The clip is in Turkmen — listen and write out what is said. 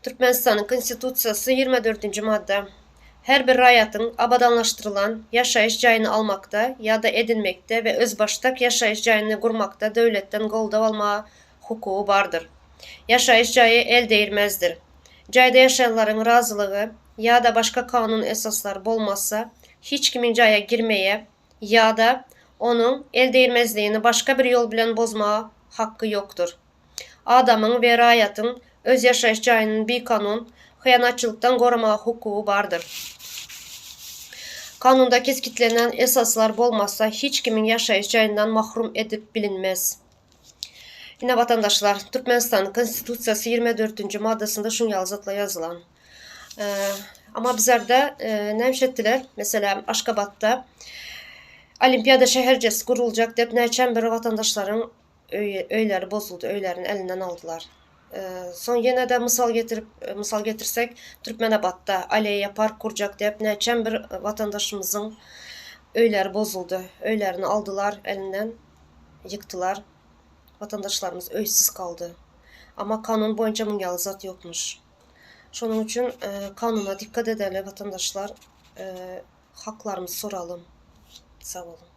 Türkmenistanyň Konstitusiýasy 24-nji madda. Her bir raýatyň abadanlaşdyrylan ýaşaýyş jaýyny almakda ýa-da edinmekde we özbaşdak ýaşaýyş jaýyny gurmakda döwletden goldaw almaga hukugy bardyr. Ýaşaýyş jaýy eldegirmezdir. Jaýda ýaşaýanlaryň razylygy ýa-da başga kanun esaslary bolmasa, hiç kimiň jaýa girmeye ýa-da onuň eldegirmezligini başga bir ýol bilen bozmaga haky ýokdur. Adamyň we raýatyň öz ýaşaýyş jaýyny bikanun hyýanatçylykdan goramaga hukugy bardyr. Kanunda kesgitlenen esaslar bolmasa hiç kimiň ýaşaýyş jaýyndan mahrum edip bilinmez. Ine watandaşlar, Türkmenistanyň Konstitusiýasy 24-nji maddasynda şuň ýaly zatlar ýazylan. Amma bizlerde näme etdiler? Meselem, Aşgabatda Olimpiada şähercesi guruljak diýip näçe bir watandaşlaryň öýleri bozuldy, öýlerini elinden aldylar. Soň ýene-de mysal getirip, mysal getirsek, Türkmenabatda aleýa park gurjak diýip näçem bir watandaşymyzyň öýleri bozuldy. Öýlerini aldylar elinden, ýykdylar. Watandaşlarymyz öýsüz galdy. Amma kanun boýunça muň ýaly zat ýokmuş. Şonuň üçin kanuna dikkat edeli watandaşlar, haklarymyzy soralym. Sag boluň.